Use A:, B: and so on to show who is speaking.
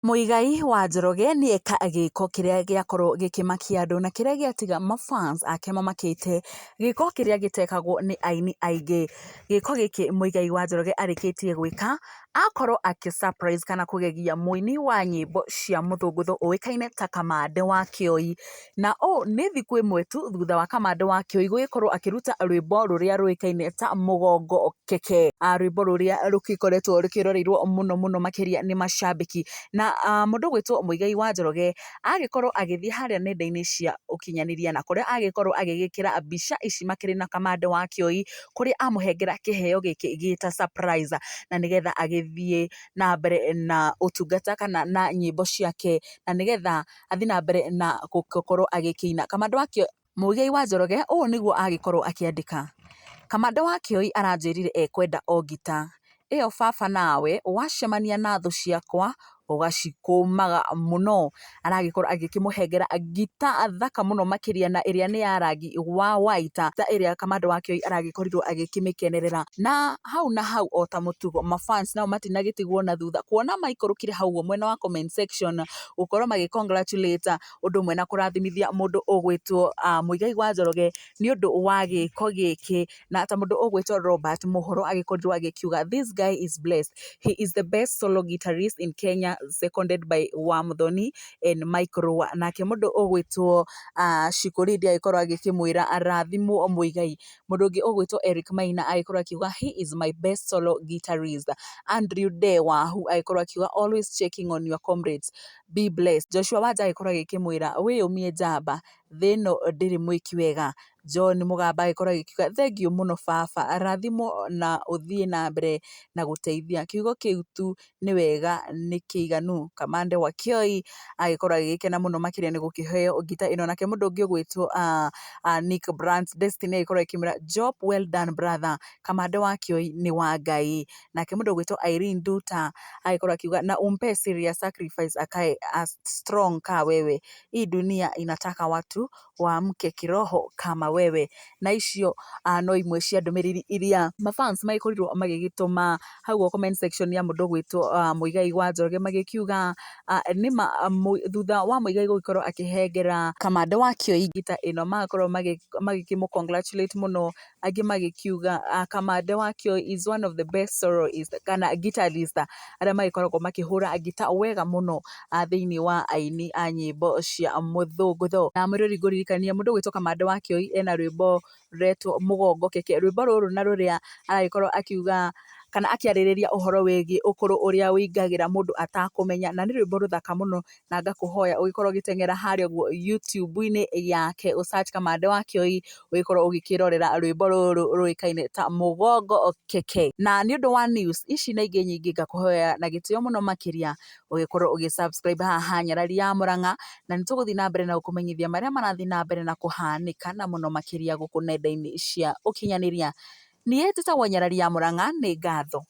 A: Muigai wa Njoroge nĩeka gĩko kĩrĩa gĩakorwo gĩkĩmakia andũ na kĩrĩa gĩatiga mafans ake mamakĩte, gĩko kĩrĩa gĩtekagwo nĩ aini aingĩ. Gĩko gĩkĩ Muigai wa Njoroge arĩkĩtie gwĩka, akorwo akĩ surprise kana kũgegia mũini wa nyĩmbo cia mũthũngũtho ũĩkaine ta Kamande wa Kĩoi. Na ũũ nĩ thikũ ĩmwe tu thutha wa Kamande wa Kĩoi gũgĩkorwo akĩruta rwĩmbo rũrĩa rũĩkaine ta Mũgongo Keke, rwĩmbo rũrĩa rũgĩkoretwo rũkĩroreirwo mũno mũno makĩria nĩ macambĩki. Na mũndũ ũgwĩtwo Muigai wa Njoroge agĩkorwo agĩthiĩ harĩa nenda-inĩ cia ũkinyanĩria na kũrĩa agĩkorwo agĩgĩkĩra mbica ici makĩrĩ na Kamande wa Kĩoi, kũrĩa amũhengera kĩheo gĩkĩ gĩta surprise, na nĩgetha agĩthiĩ na mbere na ũtungata kana na nyĩmbo ciake, na nĩgetha athiĩ na mbere na gũkorwo agĩkĩina. Kamande wa Kĩoi, Muigai wa Njoroge ũũ nĩguo agĩkorwo akĩandĩka: Kamande wa Kĩoi aranjĩrire ekwenda o ngita ĩyo, baba nawe wacemania na thũ ciakwa ũgacikũmaga mũno. Aragĩkorwo agĩkĩmũhengera ngita thaka mũno makĩria, na ĩrĩa nĩ ya rangi wa white, ta ĩrĩa Kamande wa Kĩoi aragĩkorirwo agĩkĩmĩkenerera. Na hau na hau, o ta mũtugo, mafans nao matinagĩtigwo na thutha, kuona maikũrũkire hau ũguo mwena wa comment section gũkorwo magĩ congratulate ũndũ ũmwe na kũrathimithia mũndũ ũgwĩtwo Muigai wa Njoroge nĩ ũndũ wa gĩko gĩkĩ. Na ta mũndũ ũgwĩtwo Robert Mũhoro agĩkorirwo agĩkiuga, "This guy is blessed. He is the best solo guitarist in Kenya, seconded by Wamuthoni and Mike Rua." Nake mũndũ ũgwĩtwo Shikuridi agĩkorwo agĩkĩmwĩra arathimwo Muigai. Mũndũ ũngĩ ũgwĩtwo Eric Maina agĩkorwo akiuga, "He is my best solo guitarist." Andrew De Wahu agĩkorwo akiuga, "Always checking on your comrades, be blessed." Joshua Wanja agĩkorwo agĩkĩmwĩra, "Wĩyũmie njamba, thĩ ĩno ndĩrĩ mwĩki wega." John Mũgamba agĩkorwo agĩkiuga, "Thengiũ mũno baba, rathimwo na ũthiĩ na mbere na gũteithia, kiugo kĩu tu nĩ wega nĩ kĩiganu." Kamande wa Kĩoi agĩkorwo agĩgĩkena mũno makĩria nĩ gũkĩheo ngita ĩno. Nake mũndũ ũngĩ ũgwĩtwo Nick Brandt Destiny agĩkorwo akĩmwĩra, "Job well done, brother, Kamande wa Kĩoi nĩ wa Ngai." Nake mũndũ ũgwĩtwo Irene Duta agĩkorwo akiuga, "Na umpe serious sacrifice akae as strong ka wewe, hii dunia inataka watu waamke kiroho kama wewe." Na icio no imwe cia ndũmĩrĩri iria mafans magĩkorirwo magĩgĩtũma hau ũguo comment section ya mũndũ ũgwĩtwo Muigai wa Njoroge, magĩkiuga nĩma thutha wa Muigai gũgĩkorwo akĩhengera Kamande wa Kĩoi ngita ĩno, magakorwo magĩkĩmũ congratulate mũno, angĩ magĩkiuga Kamande wa Kĩoi is one of the best soloist kana guitarist arĩa magĩkoragwo makĩhũra ngita wega mũno thĩinĩ wa aini a nyĩmbo cia mũthũngũtho. Na mwĩrori, ngũririkania mũndũ ũgwĩtwo Kamande wa Kĩoi ena rwĩmbo rũretwo Mũgongo Keke, rwĩmbo rũrũ na rũrĩa aragĩkorwo akiuga kana akĩarĩrĩria ũhoro wĩgiĩ ũkũrũ ũrĩa ũingagĩra mũndũ atakũmenya, na nĩ rwĩmbo rũthaka mũno, na ngakũhoya ũgĩkorwo ũgĩteng'era harĩa ũguo YouTube-inĩ yake, ũ search Kamande wa Kĩoi, ũgĩkorwo ũgĩkĩrorera rwĩmbo rũrũ rũĩkaine ta Mũgongo Keke. Na nĩ ũndũ wa news ici na ingĩ nyingĩ, ngakũhoya na gĩtĩo mũno makĩria ũgĩkorwo ũgĩ subscribe haha ha Nyarari ya Mũrang'a, na nĩ tũgũthiĩ na mbere na gũkũmenyithia marĩa marathiĩ na mbere na kũhanĩka, na mũno makĩria gũkũ nenda-inĩ cia ũkinyanĩria. Niĩ njĩtagwo Nyarari ya Mũrang'a, nĩ ngatho.